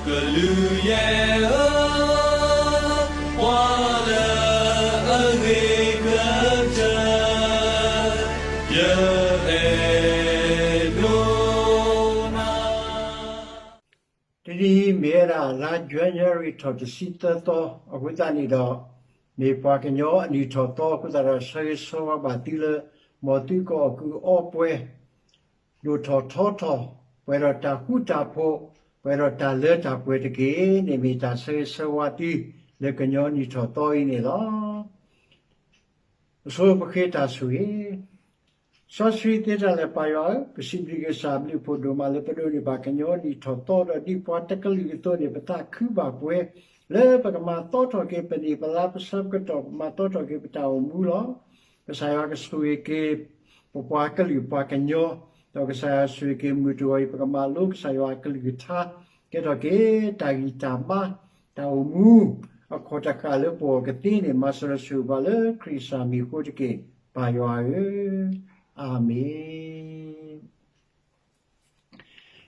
ကလုၢ်ယဲၢ်ဧၢ, ပှၤလၢအဂ့ၤကတၢၢ်, ယအဲၣ်ဒိးနၤ. တနံၤအံၤမ့ၢ်ဝဲဒၣ်လါ January ထီၣ်တဆံသၢသီ အဃိသတးန့ၣ်ဒီး မ့ၢ်ပှၤကညီအနံၣ်ထီၣ်သီအဃိသတးဒီး ဆၢဂ့ၤဆၢဝါဘၣ်သုလၢ မ်သုကအီၣ်ကုၢ်အီပှဲၤ ဒိၣ်ထီၣ်ထီထီၣ်, ပှဲၤဒီးတၢ်ဃူတၢ်ဖိး, ပှဲၤဒီးတၢ်လၢတၢ်ပှဲၤတက့ၢ်န့ၣ် မ့ၢ်တၢ်ဆၢဂ့ၤဆၢဝါသု လၢကညီနံၣ်ထီၣ်သီအံၤန့ၣ်လီၤ. အဆိပဃ့တၢ်ဆိၣ်ဂ့ၤ. စီဆှံသ့တၢ်လၢပၢ်ယွၤဧၢ, ပစံးဘျုးက့ၤကစၢ်အဘျုးအဖှိၣ်ဒိၣ်မးလၢပဒိးန့ၢ်ဘၣ်ကညီနံၣ်ထီၣ်သီဒီးဒ်ပှၤတကလုာ်အသိးန့ၣ် ပသးခုဘၣ်ပှဲၤ လၢပကမၤသီထီၣ်က့ၤပနံၣ်ပလါပဆၢပကတီၢ် ပမၤသီထီၣ်က့ၤပတၢ်အိၣ်မူလီၤ. ကစၢ်ယွၤကဆိၣ်ဂ့ၤက့ၤ ပပှၤကလုာ်ပှၤကညီ, ဒီးကစၢ်ယွၤဆိၣ်ဂ့ၤက့ၤမုၢ်တဂီၤအံၤ ပကမၤလိကစၢ်ယွၤအကလုၢ်ကထါ, ကဲထီၣ်က့ၤတၢ်ဂံၢ်တၢ်ဘါ, တၢ်အိၣ်မူ, အခီၣ်တဃၣ်လၢပဂီၢ်ကသ့န့ၣ် မၤစၢၤဆိၣ်ဂ့ၤပှၤလၢခရံာ်ကစၢ်မံၤအဃိတက့ၢ်, ပၢ်ယွၤဧၢ, အၤမ့ၣ်.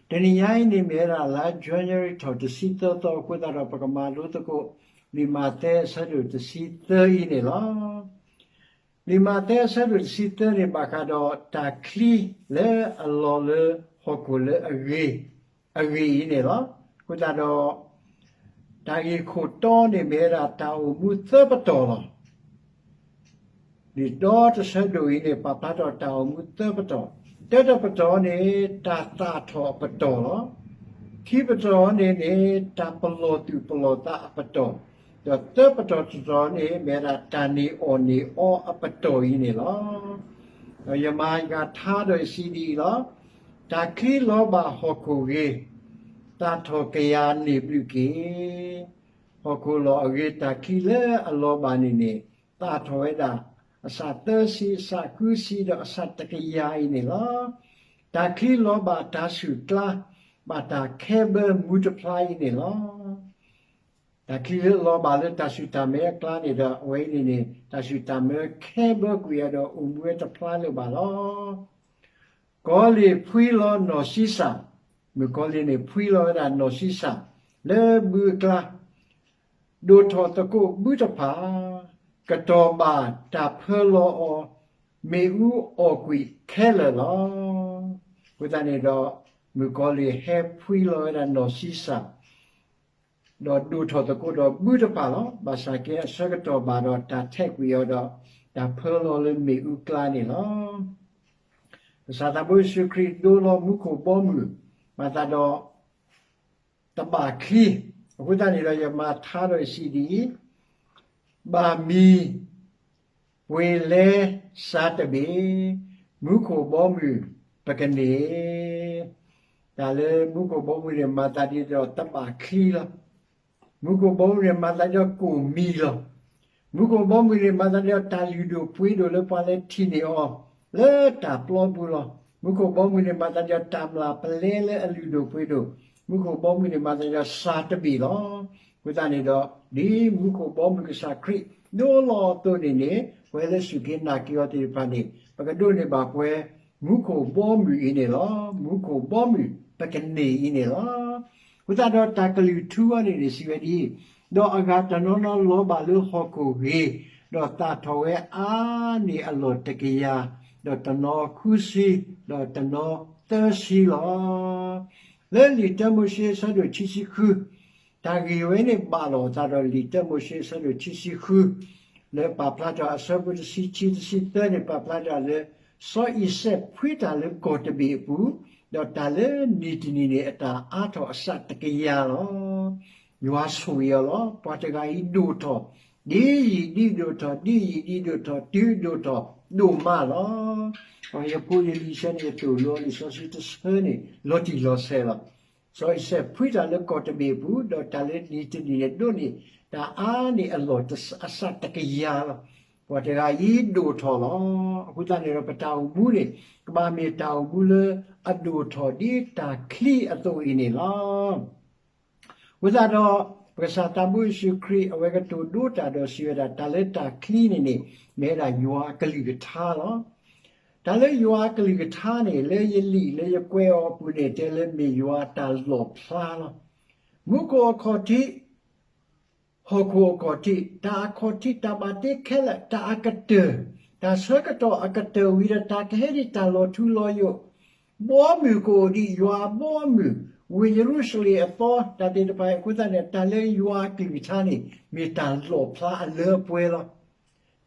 တနံၤညါအံၤန့ၣ်မ့ၢ်ဝဲဒၣ်လါ January ထီၣ်တဆံသၢသီအဃိသတးဒီး ပကမၤလိသကိး လံာ်မးသဲအဆၢဒိၣ်တဆံသၢအံၤန့ၣ်လီၤ. လံာ်မးသဲအဆၢဒိၣ်တဆံသၢန့ၣ် ဘၣ်ဃးဒီးတၢ်ချံလၢအလီၤလၢဟီၣ်ခိၣ်လၢအဂ့ၤ, အဂ့ၤအံၤန့ၣ်လီၤ. အဃိသတးဒီး တၢ်ဂ့ၢ်ခိၣ်တီန့ၣ်မ့ၢ်ဝဲဒၣ်တၢ်အိၣ်မူသၢပတီၢ်လီၤ. လံာ်တီတဆၢဒိၣ်အံၤန့ၣ် ပာ်ဖျါထီၣ်တၢ်အိၣ်မူသၢပတီၢ်, တၢတပတီၢ်န့ၣ် တၢ်သၣ်ထီၣ်အပတီၢ်လီၤ. ခံပတီၢ်န့ၣ်န့ၣ် တၢ်ပလီၢ်သူၣ်ပလီၢ်သးအပတီၢ်, ဒီးသၢပတီၢ်တတီၢ်န့ၣ် မ့ၢ်ဝဲဒၣ်တၢ်န့ၢ်အီၣ်န့ၢ်အီအပတီၢ်အံၤန့ၣ်လီၤ. ဒီးယမၤယကၤထါဒီးယစံးဒ်အံၤလီၤ. တၢ်ချံလီၤဘၣ်ဟီၣ်ခိၣ်ဂ့ၤ, သၣ်ထီၣ်ကယၤန့ၢ်ဘျုးက့ၤ ဟီၣ်ခိၣ်လီၤအဂ့ၤ တၢ်ချံလၢအလီၤဘၣ်န့ၣ်န့ၣ် သၣ်ထီၣ်ဝဲဒၣ် အဆၣ်သၢဆံ, အဆၣ်ဃုဆံ, ဒီးအဆၣ်တကယၤအံၤန့ၣ်လီၤ. တၢ်ချံလီၤဘၣ်တၢ်ဆူၣ်ကျါ, ဘၣ်တၢ်ခဲဘၢမူတဖျါအံၤန့ၣ်လီၤ. တၢ်ချံလၢအလီၤဘၣ်လၢတၢ်ဆူၣ်တၢ်မဲအကျါန့ၣ်ဒီး အဝဲအံၤန့ၣ်န့ၣ် တၢ်ဆူၣ်တၢ်မဲခဲဘၢကွံာ်အဒီး အိၣ်မူဝဲတဖျါလၢၤဘၣ်လီၤ. ကီၤလ့ၢ်ဖှံလီၤနီၢ်ဆံးစၢ်, မုၣ်ကီၤလံၢ်န့ၣ် ဖှံလီၤဝဲဒၣ်နီၢ်ဆံးစၢ် လၢဘုအကျါ, ဒိၣ်ထီၣ်သကိးဘုတဖၣ်, ကတီၢ်ဘၣ်တၢ်ဖၢလီၤအီၤ, မ့ၣ်အူအီၣ်ကွံာ်ခဲလၢာ်လီၤ. အဃိသတးန့ၣ်ဒီး မုၣ်ကီၤလံၢ်ဟဲဖှံလီၤဝဲဒၣ်နီၢ်ဆံးစၢ် ဒီးဒိၣ်ထီၣ်သကိးဒီးဘုတဖၣ်လီၤ. ဘၣ်ဆၣ်က့အဆၢကတီၢ်ဘၣ်ဒီးတၢ်ထဲးကွံာ်အီၤဒီး တၢ်ဖၢလီၤလၢမ့ၣ်အူကျါန့ၣ်လီၤ. ကစၢ်သးဘိယ့ၣ်ၡူးခရံာ်ဒိလီၤမူခိၣ်ဘီမုၢ် မၤသးဒီး တဘၣ်ချံ, အဃိသတးန့ၣ်ဒီးယမၤထါဒီးယစံးဒ်အံၤ, ဘၣ်မံၤပှ့ၤလဲစါတဘ့ၣ်, မူခိၣ်ဘီမုၢ်ပကန့ၢ်, တၢ်လၢမူခိၣ်ဘီမုၢ်န့ၣ် မၤသးဒ်ဒီးတဘၣ်ချံလီၤ. မူခိၣ်ဘီမုၢ်န့ၣ် မၤသးဒ်ဒီးကိၣ်မံၤလီၤ. မူခိၣ်ဘီမုၢ်န့ၣ် မၤသးဒ်ဒီးတၢ်လုၢ်ဒိၣ်ပှ့ၤဒိၣ်လၢပှၤလဲၤထံၣ်န့ၢ်အီၤ လၢတၢ်ပျီပူၤလီၤ. မူခိၣ်ဘီမုၢ်န့ၣ် မၤသးဒ်ဒီးတၢ်မျၢ်ပလဲလၢအလုၢ်ဒိၣ်ပှ့ၤဒိၣ်, မူခိၣ်ဘီမုၢ်န့ၣ် မၤသးဒ်ဒီးစၢ်တဘ့ၣ်လီၤ. အဃိသတးန့ၣ်ဒီး ဒ်မူခိၣ်ဘီမုၢ်ကစၢ်ခရံာ်ဒိလီၤအသိးန့ၣ်န့ၣ် ပဝဲလၢစူၢ်က့ၤနာ်က့ၤအီၤသ့ၣ်တဖၣ်န့ၣ် ပကဒိးန့ၢ်ဘၣ်ပှဲၤ မူခိၣ်ဘီမုၢ်အံၤန့ၣ်လီၤ. မူခိၣ်ဘီမုၢ်ပကန့ၢ်အံၤန့ၣ်လီၤ. အဃိသတးဒီးတၢ်ကလုၢ်ထူအံၤန့ၣ်န့ၣ် စံးဝဲဒ်အံၤ, ဒီးအဂၤတနီၤနီၤလီၤဘၣ်လၢဟီၣ်ခိၣ်ဂ့ၤ, ဒီးသၣ်ထီၣ်ဝဲအါန့ၢ်အလီၢ်တကယၤ, ဒီးတနီၤဃုဆံ, ဒီးတနီၤသၢဆံလီၤ. လၢလံာ်တၢမိၤၡ့အဆၢဒိၣ်ခံဆံဃု, တၢ်ဂ့ၢ်ဝဲန့ၣ်ဘၣ်လီၤအသးဒီးလံာ်တၢမိၤၡ့အဆၢဒိၣ်ခံဆံဃု လၢပာ်ဖျါထီၣ်အဆၢဖိတဆံခံ တဆံသၢန့ၣ် ပာ်ဖျါထီၣ်လၢ စီၤအံၤစဲးဖှံတၢ်လၢကီၢ်တဘ့ၣ်အပူၤ, ဒီးတၢ်လၢနံၣ်တနံၣ်န့ၣ် အတၢ်အါထီၣ်အဆၣ်တကယၤလီၤ. ယွၤဆိၣ်ဂ့ၤအီၤလီၤ. ပှၤတဂၤအံၤဒိၣ်ထီၣ်, ဒ်ယံာ်ဒ်ဒိၣ်ထီၣ်, ဒ်ယံာ်ဒ်ဒိၣ်ထီၣ်, တုၤဒိၣ်ထီၣ်ဒိၣ်မးလီၤ. ယဖိယလံၤဆၢန့ၣ် ယသိၣ်လိအီၤလံာ်စီဆှံတဆၢန့ၣ် လီၤတံၢ်လီၤဆဲးလီၤ. စီၤအံၤစဲးဖှံတၢ်လၢကီၢ်တဘ့ၣ်အပူၤ, ဒီးတၢ်လၢနံၣ်တနံၣ်န့ၣ် ဒိးန့ၢ်တၢ်အါန့ၢ်အလီၢ်အဆၣ်တကယၤလီၤ. ပှၤတဂၤအံၤဒိၣ်ထီၣ်လီၤ. အဃိသတးန့ၣ်ဒီး ပတၢ်အိၣ်မူန့ၣ် ကဘၣ်မ့ၢ်တၢ်အိၣ်မူလၢအဒိၣ်ထီၣ်ဒ်တၢ်ချံအသိးအံၤန့ၣ်လီၤ. အဃိသတးဒီး ပကစၢ်သးဘိယ့ၣ်ၡူးခရံာ် အဝဲကတိၤဒိတၢ်ဒီးစံးဝဲဒၣ် တၢ်လၢတၢ်ချံန့ၣ်န့ၣ် မ့ၢ်ဝဲဒၣ်ယွၤအကလုၢ်ကထါလီၤ. တၢ်လၢယွၤအကလုၢ်ကထါန့ၣ် လၢယလံာ်လၢယကွဲးအီၤအပူၤန့ၣ် တဲလၢမ့ၢ်ယွၤအတၢ်လီၣ်ဖျါလီၤ. မူခိၣ်အခီၣ်ထံး, ဟီၣ်ခိၣ်အခီၣ်ထံး, တၢ်အခီၣ်ထံး တၢ်ဘၣ်တ့ခဲလၢာ်, တၢ်အကတၢၢ်, တၢ်ဆၢကတီၢ်အကတၢၢ်ဝံၤဒီး တၢ်ကဟဲဒ်တၢ်လီၤထူလီၤယိာ်, ဘီမုၢ်ကအိၣ်ဒံးယွၤအဘီအမုၢ်, ဝ့ၢ်ယရူၤၡလ့ၣ်အသီ တၢ်သ့ၣ်တဖၣ်အံၤ အဃိသတးန့ၣ် တၢ်လၢယွၤအကလုၢ်ကထါန့ၣ် မ့ၢ်တၢ်လီၣ်ဖျါအလၢအပှဲၤလီၤ.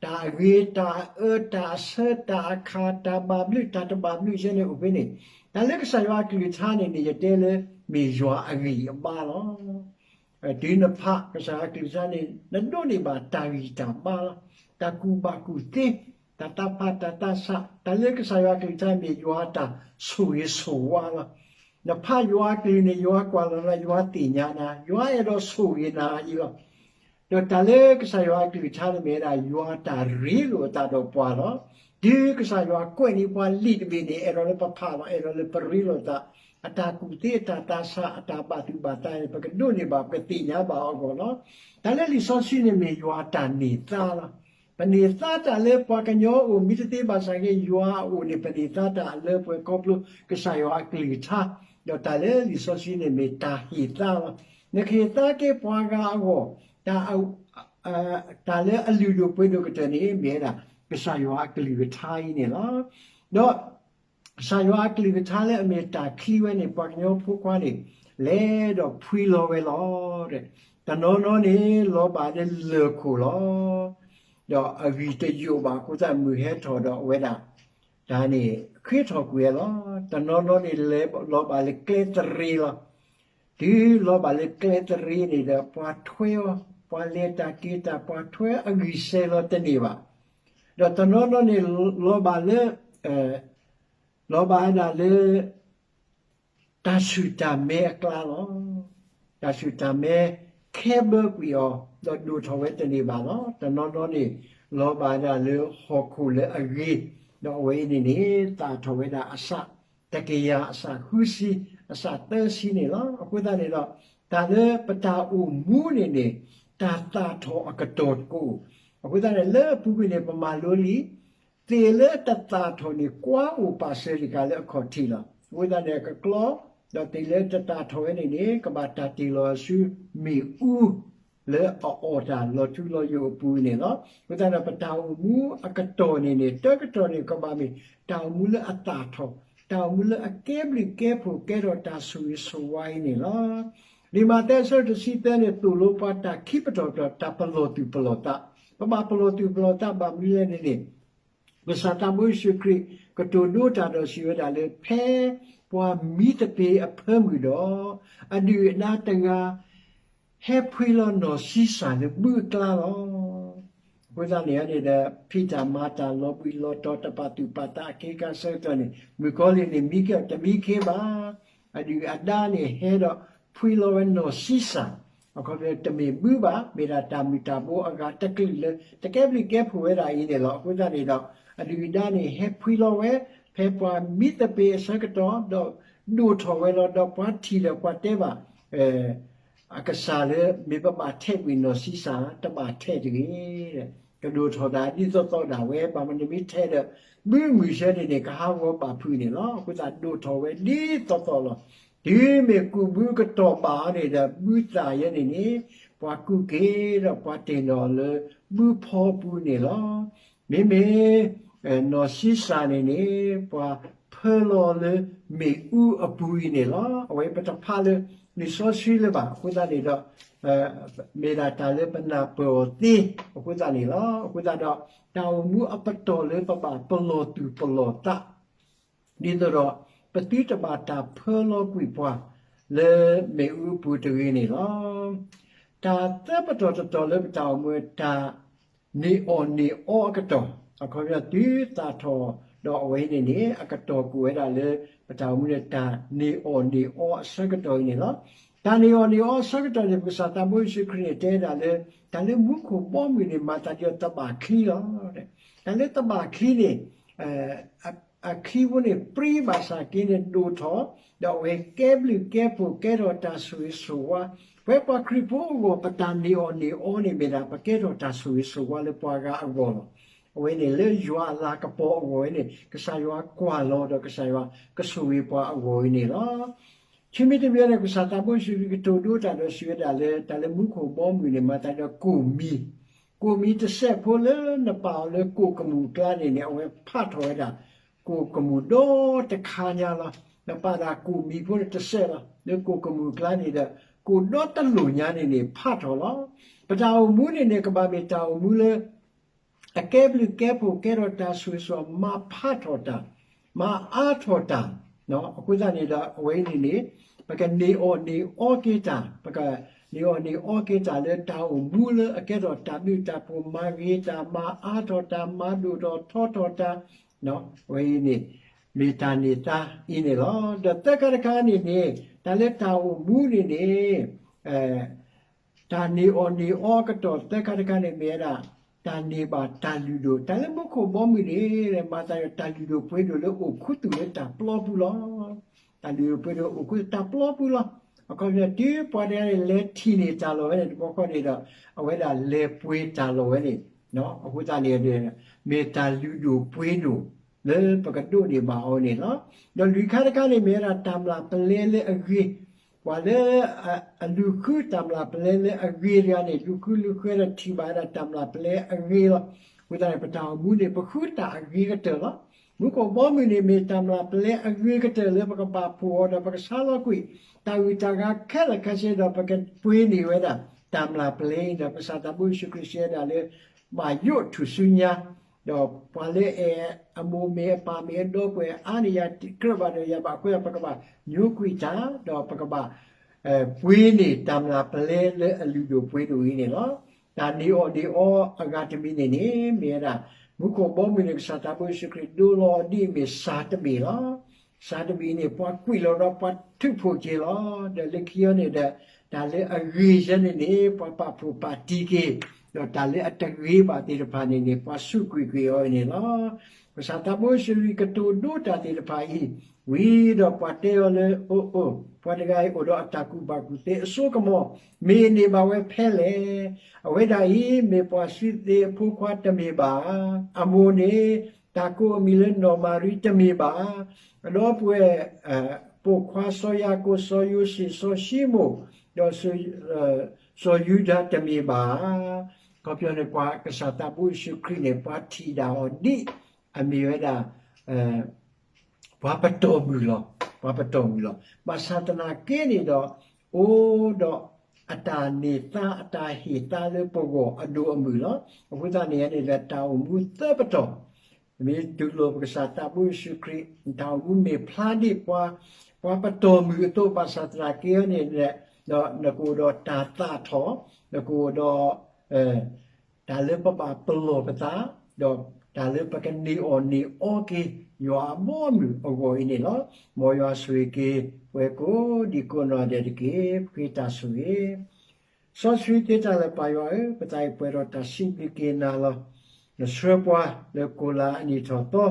တၢ်အဂ့ၤ တၢ်အအၢ တၢ်အဆၢ တၢ်အခၣ် တၢ်ဘၣ်ဘျုး တၢ်တဘၣ်ဘျုး ယဲန့ၣ်အိၣ်ဖဲန့ၣ်, တၢ်လၢကစၢ်ယွၤအကလုၢ်ကထါန့ၣ်န့ၣ် ယတဲလၢ မ့ၢ်ယွၤအဂံၢ်အဘါလီၤ. တုၤနဖးကစၢ်ယွၤအကလုၢ်ကထါန့ၣ် နဒိးန့ၢ်ဘၣ်တၢ်ဂံၢ်တၢ်ဘါလီၤ. တၢ်ကူၣ်ဘၣ်ကူၣ်သ့, တၢ်သးဖးတၢ်သးဆး, တၢ်လၢကစၢ်ယွၤအကလုၢ်ကထါမ့ၢ်ယွၤအတၢ်ဆိၣ်ဂ့ၤဆိၣ်ဝါလီၤ. နဖးယွၤအကလုၢ်န့ၣ် ယွၤကွၢ်လီၤနၤ, ယွၤသ့ၣ်ညါနၤ, ယွၤအဲၣ်ဒိးဆိၣ်ဂ့ၤနၤအံၤလီၤ. ဒီးတၢ်လၢကစၢ်ယွၤအကလုၢ်ကထါန့ၣ်မ့ၢ်ဝဲဒၣ် ယွၤအတၢ်ရ့လိာ်အသးဒီးပှၤလီၤ. တုၤကစၢ်ယွၤကွဲးန့ၢ်ပှၤလံာ်တဘ့ၣ်န့ၣ် အဲၣ်ဒိးလၢပဖးလီၤ, အဲၣ်ဒိးလၢပရ့လိာ်သး, အတၢ်ကူၣ်သ့ အတၢ်သးဆး အတၢ်ဘၣ်သူၣ်ဘၣ်သးန့ၣ် ပကဒိးန့ၢ်ဘၣ် ပကသ့ၣ်ညါဘၣ်အဂီၢ်လီၤ. တၢ်လၢလံာ်စီဆှံန့ၣ်မ့ၢ်ယွၤအတၢ်န့ၢ်သါလီၤ. ပန့ၢ်သါတၢ်လၢပှၤကညီအအိၣ် မ့ၢ်တသ့ဘၣ်ဆၣ်က့ ယွၤအအိၣ်န့ၣ် ပန့ၢ်သါတၢ်အလၢပှဲၤခီဖျိကစၢ်ယွၤအကလုၢ်ကထါ, ဒီးတၢ်လၢလံာ်စီဆှံန့ၣ်မ့ၢ်တၢ်ဟ့ၣ်သါလီၤ. နကဟ့ၣ်သါက့ၤပှၤဂၤအဂီၢ်, တၢ် တၢ်လၢအလုၢ်ဒိၣ်ပှ့ၤဒိၣ်ကတၢၢ်န့ၣ် မ့ၢ်ဝဲဒၣ် ကစၢ်ယွၤအကလုၢ်ကထါအံၤန့ၣ်လီၤ. ဒီး ကစၢ်ယွၤအကလုၢ်ကထါလၢအမ့ၢ်တၢ်ချံဝဲန့ၣ် ပှၤကညီဖိခွါန့ၣ် လဲၤဒီးဖှံလီၤဝဲလီၤ. တနီၤနီၤန့ၣ် လီၤဘၣ်လၢလၢၢ်ခိၣ်လီၤ. ဒီးအဂံၢ်တယိာ်ဘၣ်အဃိသတး မုၢ်ဟဲထီၣ်ဒီးအဝဲဒၣ် တၢ်န့ၣ် ဃ့ထီၣ်ကွံာ်ဝဲလီၤ. တနီၤနီၤန့ၣ် လဲၤလီၤဘၣ်လၢကျဲသရ့လီၤ. တုၤလီၤဘၣ်လၢကျဲသရ့န့ၣ်ဒီး ပှၤထွဲအီၤ, ပှၤလဲၤတၢ်က့ၤတၢ် ပှၤထွဲအဂံၢ်စဲၤလီၤတန့ၢ်ဘၣ်. ဒီးတနီၤနီၤန့ၣ် လီၤဘၣ်လၢ လီၤဘၣ်ဝဲဒၣ်လၢ တၢ်ဆူၣ်တၢ်မဲအကျါလီၤ. တၢ်ဆူၣ်တၢ်မဲခဲဘၢကွံာ်အီၤ ဒီးဒိၣ်ထီၣ်ဝဲတန့ၢ်ဘၣ်လီၤ. တနီၤနီၤန့ၣ် လီၤဘၣ်ဝဲဒၣ်လၢဟီၣ်ခိၣ်လၢအဂ့ၤ, ဒီးအဝဲအံၤန့ၣ်န့ၣ် သၣ်ထီၣ်ဝဲဒၣ်အဆၣ်တကယၤ အဆၣ်ဃုဆံ အဆၣ်သၢဆံန့ၣ်လီၤ. အဃိသတးန့ၣ်ဒီး တၢ်လၢပတၢ်အိၣ်မူန့ၣ်န့ၣ် တၢ်သၣ်ထီၣ်အကတီၢ်တကအိၣ်. အဃိသတးန့ၣ် လၢအပူၤကွံာ်န့ၣ် ပမၤလိလံ သ့ၣ်လၢတသၣ်ထီၣ်န့ၣ် ကွၢ်အိၣ်ပာ်စၢၤတဂၤလၢအခီၣ်ထံးလီၤ. အဃိသတးန့ၣ် အကကျီ, ဒီးသ့ၣ်လၢတသၣ်ထီၣ်ဝဲန့ၣ်န့ၣ် ကဘၣ်တၢ်တ့ၢ်လီၤဆူမ့ၣ်အူ လၢအအီၣ်တၢ်လီၤထူလီၤယိာ်အပူၤန့ၣ်လီၤ. အဃိသတးဒီး ပတၢ်အိၣ်မူအကတီၢ်န့ၣ်န့ၣ် တၢကတီၢ်န့ၣ် ကဘၣ်မ့ၢ်တၢ်အိၣ်မူလၢအသၣ်ထီၣ်, တၢ်အိၣ်မူလၢအကဲဘျုးကဲဖှိၣ် ကဲထီၣ်တၢ်ဆိၣ်ဂ့ၤဆိၣ်ဝါအံၤန့ၣ်လီၤ. လံာ်မးသဲအဆၢတဆံသၢန့ၣ် သိၣ်လိပှၤတၢ်ခံပတီၢ်ကတီၢ် တၢ်ပလီၢ်သူၣ်ပလီၢ်သး, ပဘၣ်ပလီၢ်သူၣ်ပလီၢ်သးဘၣ်မနုၤလဲၣ်န့ၣ်န့ၣ် ကစၢ်သးဘိယ့ၣ်ၡူးခရံာ် ကတိၤဒိတၢ်ဒီးစံးဝဲဒၣ်လၢ ဖဲပှၤမံသပ့ၤအဖၢမုၢ်ဒီး အဒုၣ်အဒါတဂၤ ဟဲဖှံလီၤနီၢ်ဆံးစၢ်လၢဘုအကျါလီၤ. အဃိသတးန့ၣ်န့ၣ်ဒီး ဖံးတၢ်မၤတၢ်လီၤဘှံးလီၤတီၤ တပာ်သူၣ်ပာ်သးအက့ခါဆၢကတီၢ်န့ၣ် မုၣ်ကီၤလံၢ်န့ၣ် မံက့ၤတမံခ့ဘၣ်. အဒုၣ်အဒါန့ၣ် ဟဲဒီးဖှံလီၤဝဲနီၢ်ဆံးစၢ်, အခီပညီတမ့ၢ်ဘုဘၣ်, မ့ၢ်ဒၣ်တၢ်မုၢ်တၢ်ဘိအဂၤတကလုာ်လၢ တကဲဘျုးကဲဖှိၣ်ဝဲဒၣ်အံၤန့ၣ်လီၤ. အဃိသတးန့ၣ်ဒီး အဒုၣ်အဒါန့ၣ် ဟဲဖှံလီၤဝဲ ဖဲပှၤမံသပ့ၤအဆၢကတီၢ် ဒီးဒိၣ်ထီၣ်ဝဲလီၤ. ဒီးပှၤထံၣ်ဒီးပှၤတဲဘၣ် အကစၢ်လၢ မ့ၢ်ပဘၣ်ထဲးကွံာ်နီၢ်ဆံးစၢ် တဘၣ်ထဲးတဂ့ၤ, ကဒိၣ်ထီၣ်ဒၣ်ဒ်သိးသိးဒၣ်ဝဲ, ဘၣ်မနုၤမ့ၢ်ထဲးဒီး ဘုမုၢ်ဆၢန့ၣ်န့ၣ် ကဟးဂီၤဘၣ်ဖုးန့ၣ်လီၤ. အဃိသတးဒိၣ်ထီၣ်ဝဲဒ်သိးသိးလီၤ. တုၤမ့ၢ်ကူးဘုကတီၢ်ဘၣ်အီၤန့ၣ်ဒီး ဘုသၣ်ယဲန့ၣ်န့ၣ် ပှၤကူးက့ၤဒီးပှၤတ့ၢ်နီၣ်လၢ ဘုဖီပူၤန့ၣ်လီၤ. မ့မ့ၢ် နီၢ်ဆံးစၢ်န့ၣ်န့ၣ် ပှၤဖၢလီၤလၢမ့ၣ်အူအပူၤအံၤန့ၣ်လီၤ. အဝဲပတဖးလၢလံာ်စီဆှံလၢၤဘၣ်. အဃိသတးန့ၣ်ဒီး မ့ၢ်ဒၣ်တၢ်လၢပနၢ်ပၢၢ်အီၤသ့အဃိသတးန့ၣ်လီၤ. အဃိသတးဒီး တၢ်အိၣ်မူအပတီၢ်လၢပဘၣ်ပလီၢ်သူၣ်ပလီၢ်သး ဒ်သိးဒီး ပသုတဘၣ်တၢ်ဖၢလီၤကွံာ်ပှၤ လၢမ့ၣ်အူအပူၤတဂ့ၤန့ၣ်လီၤ. တၢ်သၢပတီၢ်တတီၤလၢပတၢ်အိၣ်မူ တၢ်န့ၢ်အီၣ်န့ၢ်အီအကတီၢ်, အခီပညီတုၤသၣ်ထီၣ်ဒီးအဝဲအံၤန့ၣ်န့ၣ် အကတီၢ်ကအိၣ်ဝဲဒၣ်လၢ ပတၢ်အိၣ်မူန့ၣ် တၢ်န့ၢ်အီၣ်န့ၢ်အီအဆၢကတီၢ်အံၤန့ၣ်လီၤ. တၢ်န့ၢ်အီၣ်န့ၢ်အီအဆၢကတီၢ်န့ၣ် ပကစၢ်သးဘိယ့ၣ်ၡူးခရံာ်န့ၣ် တဲဝဲဒၣ်လၢ တၢ်လၢမူခိၣ်ဘီမုၢ်န့ၣ် မၤသးဒ်သိးသဘၣ်ချံလီၤ. တၢ်လၢသဘၣ်ချံန့ၣ် အချံဖိန့ၣ် ပြံဘၣ်ဆၣ်က့န့ၣ် ဒိၣ်ထီၣ်, ဒီးအဝဲကဲဘျုးကဲဖှိၣ် ကဲထီၣ်တၢ်ဆိၣ်ဂ့ၤဆိၣ်ဝါ, ပဝဲပှၤခရံာ်ဖိအဂီၢ် ပတၢ်န့ၢ်အီၣ်န့ၢ်အီန့ၣ် မ့ၢ်ဒၣ်ပကဲထီၣ်တၢ်ဆိၣ်ဂ့ၤဆိၣ်ဝါလၢပှၤဂၤအဂီၢ်လီၤ. အဝဲန့ၣ်လၢယွၤအလၤကပီၤအဂီၢ်ဝဲန့ၣ် ကစၢ်ယွၤကွၢ်လီၤဒီးကစၢ်ယွၤကဆိၣ်ဂ့ၤပှၤအဂီၢ်ဝဲန့ၣ်လီၤ. ခံမံၤတမံၤန့ၣ် ကစၢ်သးဘိယ့ၣ်ၡူးခရံာ်ကတိၤဒိတၢ်ဒီးစံးဝဲဒၣ်လၢ တၢ်လၢမူခိၣ်ဘီမုၢ်န့ၣ် မၤသးဒီးကိၣ်မံၤ, ကိၣ်မံၤတစဲးဖိလၢနပာ်အီၤလၢကိၣ်ကမူၣ်အကျါန့ၣ်န့ၣ် အဝဲဖးထီၣ်ဝဲဒၣ် ကိၣ်ကမူၣ်ဒီတခါညါလီၤ. နပာ်ဒၣ်ကိၣ်မံၤဖိန့ၣ်တစဲးလီၤ လၢကိၣ်ကမူၣ်အကျါန့ၣ်ဒီး ကိၣ်ဒီတလိၣ်ညါန့ၣ်န့ၣ် ဖးထီၣ်လီၤ. ပတၢ်အိၣ်မူန့ၣ်န့ၣ် ကဘၣ်မ့ၢ်တၢ်အိၣ်မူလၢ အကဲဘျုးကဲဖှိၣ် ကဲထီၣ်တၢ်ဆိၣ်ဂ့ၤဆိၣ်ဝါ မၤဖးထီၣ်တၢ်, မၤအါထီၣ်တၢ်. အဃိသတးန့ၣ်ဒီး အဝဲအံၤန့ၣ်န့ၣ် ပကန့ၢ်အီၣ်န့ၢ်အီက့ၤတၢ်, ပကန့ၢ်အီၣ်န့ၢ်အီက့ၤတၢ်လၢတၢ်အိၣ်မူလၢအကဲထီၣ်တၢ်ဘျုးတၢ်ဖှိၣ် မၤဂ့ၤတၢ် မၤအါထီၣ်တၢ် မၤဒိၣ်ထီၣ်ထီထီၣ်တၢ်, အဝဲအံၤန့ၣ် မ့ၢ်တၢ်န့ၢ်သါအံၤန့ၣ်လီၤ. ဒီးသၢခါတခါန့ၣ်န့ၣ် တၢ်လၢတၢ်အိၣ်မူန့ၣ်န့ၣ် တၢ်န့ၢ်အီၣ်န့ၢ်အီအကတီၢ်သၢခါတခါန့ၣ် မ့ၢ်ဝဲဒၣ် တၢ်န့ၢ်ဘၣ်တၢ်လုၢ်ဒိၣ်, တၢ်လၢမူခိၣ်ဘီမုၢ်န့ၣ် မၤသးဒီးတၢ်လုၢ်ဒိၣ်ပှ့ၤဒိၣ်လၢအိၣ်ခူသူၣ်လၢတၢ်ပျီပူၤလီၤ. တၢ်လုၢ်ဒိၣ်ပှ့ၤဒိၣ်အိၣ်ခူသူၣ်တၢ်ပျီပူၤလီၤ. အခီပညီ တုၤပှၤတဂၤန့ၣ် လဲၤထံၣ်န့ၢ်တၢ်လီၢ်ဝဲန့ၣ် တဘျီဃီန့ၣ်ဒီး အဝဲဒၣ်လဲၤပှ့ၤတၢ်လီၢ်ဝဲန့ၣ်, အဃိသတးန့ၣ် မ့ၢ်တၢ်လုၢ်ဒိၣ်ပှ့ၤဒိၣ် လၢပကဒိးန့ၢ်ဘၣ်အီၤန့ၣ်လီၤ. ဒီးလွံၢ်ခါတခါန့ၣ် မ့ၢ်ဝဲဒၣ်တၢ်မျၢ်ပလဲလၢအဂ့ၤ, ပှၤလၢ အလူၤဃုတၢ်မျၢ်ပလဲလၢအဂ့ၤတဂၤန့ၣ် လူၤဃုလူၤဃုဒီးထံၣ်ဘၣ်ဝဲဒၣ်တၢ်မျၢ်ပလဲအဂ့ၤလီၤ. အဃိသတးန့ၣ် ပတၢ်အိၣ်မူန့ၣ် ပဃုတၢ်အဂ့ၤကတၢၢ်လီၤ. မူခိၣ်ဘီမုၢ်န့ၣ် မ့ၢ်တၢ်မျၢ်ပလဲအဂ့ၤကတၢၢ်လၢပကဘၣ်ဖှီၣ်အီၤဒီးပကဆါလီၤကွံာ် တၢ်ဂုၤတၢ်ဂၤခဲလၢာ်ခဲဆ့ဒီး ပကပှ့ၤန့ၢ်ဝဲဒၣ် တၢ်မျၢ်ပလဲအံၤဒီး ကစၢ်သးဘိယ့ၣ်ၡူးခရံာ်စံးဝဲဒၣ်လၢ ဘၣ်ယိးထူၣ်စုညါ ဒီးပှၤလၢအအဲၣ်အမိၢ်မ့ၢ်အပၢ်မ့ၢ်အဒီပုၢ်ဝဲၢ်အါန့ၢ်ယၤကြၢးဘၣ်ဒီးယၤဘၣ်အဃိ ပကဘၣ်ညိကွံာ်တၢ် ဒီးပကဘၣ် ပှ့ၤန့ၢ်တၢ်မျၢ်ပလဲလၢအလုၢ်ဒိၣ်ပှ့ၤဒိၣ်အံၤန့ၣ်လီၤ. တၢ်န့ၢ်အီၣ်န့ၢ်အီအဂၤတမံၤန့ၣ်န့ၣ် မ့ၢ်ဝဲဒၣ် မူခိၣ်ဘီမုၢ်န့ၣ် ကစၢ်သးဘိယ့ၣ်ၡူးခရံာ်ဒိလီၤအီၤဒ်အမ့ၢ်စှၤတဘ့ၣ်လီၤ. စှၤတဘ့ၣ်အံၤန့ၣ် ပှၤကွံာ်လီၤဒီးပှၤထုးဖှိၣ်က့ၤလီၤ. ဒီးလၢခံအံၤန့ၣ်ဒီး တၢ်လၢအဂ့ၤယဲန့ၣ်န့ၣ် ပှၤပာ်ဖှိၣ်ပာ်တံၢ်က့ၤ, ဒီးတၢ်လၢအတဂ့ၤဘၣ်သ့ၣ်တဖၣ်န့ၣ်န့ၣ် ပှၤစူးကွံာ်ကွံာ်အီၤအံၤန့ၣ်လီၤ. ကစၢ်သးဘိယ့ၣ်ၡူးခရံာ်ကတိၤဒိတၢ်သ့ၣ်တဖၣ်အံၤ ဝံၤဒီးပှၤတဲအီၤလၢ အိၣ်အိၣ် ပှၤတဂၤအံၤအိၣ်ဒီးအတၢ်ကူၣ်ဘၣ်ကူၣ်သ့အစိကမီၤ မ့ၢ်န့ၢ်ဘၣ်ဝဲဖဲလဲၣ်. အဝဲဒၣ်အံၤ မ့ၢ်ပှၤစူးသ့အဖိခွါတမ့ၢ်ဘၣ်. အမိၢ်န့ၣ် တၢ်ကိးအမံၤလၢနီၢ်မၤရံတမ့ၢ်ဘၣ်. ဒီပုၢ်ဝဲၢ် ပိာ်ခွါစီၤယၤကိာ် စီၤယိၤၡ့ၣ် စီၤၡံမိၣ် ဒီး စီၤယူဒၤတမ့ၢ်ဘၣ်. ခီပညီန့ၣ် ပှၤကစၢ်သးဘိယ့ၣ်ၡူးခရံာ်န့ၣ် ပှၤထံၣ်ဒၣ်အီၤဒ် အမ့ၢ်ဝဲဒၣ် ပှၤပတီၢ်မုၢ်လီၤ, ပှၤပတီၢ်မုၢ်လီၤ. ဘၣ်ဆၣ်သနာ်က့န့ၣ်ဒီး အိၣ်ဒီးအတၢ်န့ၢ်သါ အတၢ်ဟ့ၣ်သါလၢပဂီၢ်အဒိၣ်အမုၢ်လီၤ. အဃိသတးန့ၣ်န့ၣ်ဒီး တၢ်အိၣ်မူသၢပတီၢ် မ့ၢ်တူၢ်လိာ်ပကစၢ်သးဘိယ့ၣ်ၡူးခရံာ် တၢ်အိၣ်မူမ့ၢ်ဖျါဒ်ပှၤ ပှၤပတီၢ်မုၢ်အသိး ဘၣ်ဆၣ်သနာ်က့န့ၣ် ဒီးနကအိၣ်ဒီးတၢ်သးထီၣ်, နကအိၣ်ဒီး တၢ်လၢပဘၣ်ပလီၢ်ပသး, ဒီးတၢ်လၢပကန့ၢ်အီၣ်န့ၢ်အီက့ၤ ယွၤအဘီအမုၢ်အဂီၢ်အံၤန့ၣ်လီၤ. မ်ယွၤဆိၣ်ဂ့ၤက့ၤ ပဝဲကိးဒံကိးနီၢ်ဒဲးတက့ၢ်. ပဃ့တၢ်ဆိၣ်ဂ့ၤ စီဆှံသ့တၢ်လၢပၢ်ယွၤဧၢ, ပသးအံၤပှဲၤဒီးတၢ်စံးဘျုးက့ၤနၤလီၤ. နဆှၢပှၤလၢကိၢ်လၤအနံၣ်ထီၣ်သီ,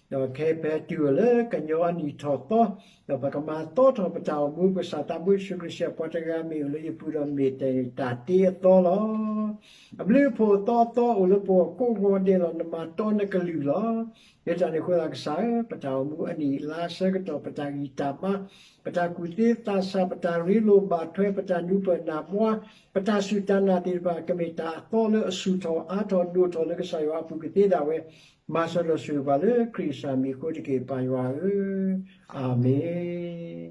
ဒီးခဲအံၤပတုၤလၢကညီအနံၣ်ထီၣ်သီ, ဒီးပကမၤသီထီၣ်ပတၢ်အိၣ်မူ ပကစၢ်သးဘိယ့ၣ်ၡူးခရံာ်စံး ပှၤတဂၤမ့ၢ်အိၣ်လၢယပူၤဒီးမ့ၢ်တၢ်တ့အသီလီၤ. အဘျုးအဖှိၣ်အသီအသီအိၣ်လၢပဂီၢ်ကိးဂီၤဒဲးလီၤ. နမၤတီနကလုၢ်လီၤ. ယဲဒၣ်န့ၣ်အဃိသတးကစၢ်ဧၢ, ပတၢ်အိၣ်မူအနံၣ်အလါအဆၢကတီၢ် ပတၢ်ဂံၢ်တၢ်ဘါ, ပတၢ်ကူၣ်သ့သးဆး, ပတၢ်ရ့လိာ်ဘၣ်ထွဲ, ပတၢ်နူၤပၢၢ်နၢ်ဘှါ, ပတၢ်စူၢ်တၢ်နာ်သ့ၣ်တဖၣ် ကမ့ၢ်တၢ်အသီလၢအဆူၣ်ထီၣ်အါထီၣ်ဒိၣ်ထီၣ်လၢကစၢ်ယွၤအပူၤကသ့ဒၣ်ဝဲ, မၤစၢၤဒီးဆိၣ်ဂ့ၤပှၤလၢခရံာ်ကစၢ်မံၤအဃိတက့ၢ် ပၢ်ယွၤဧၢ, အၤမ့ၣ်.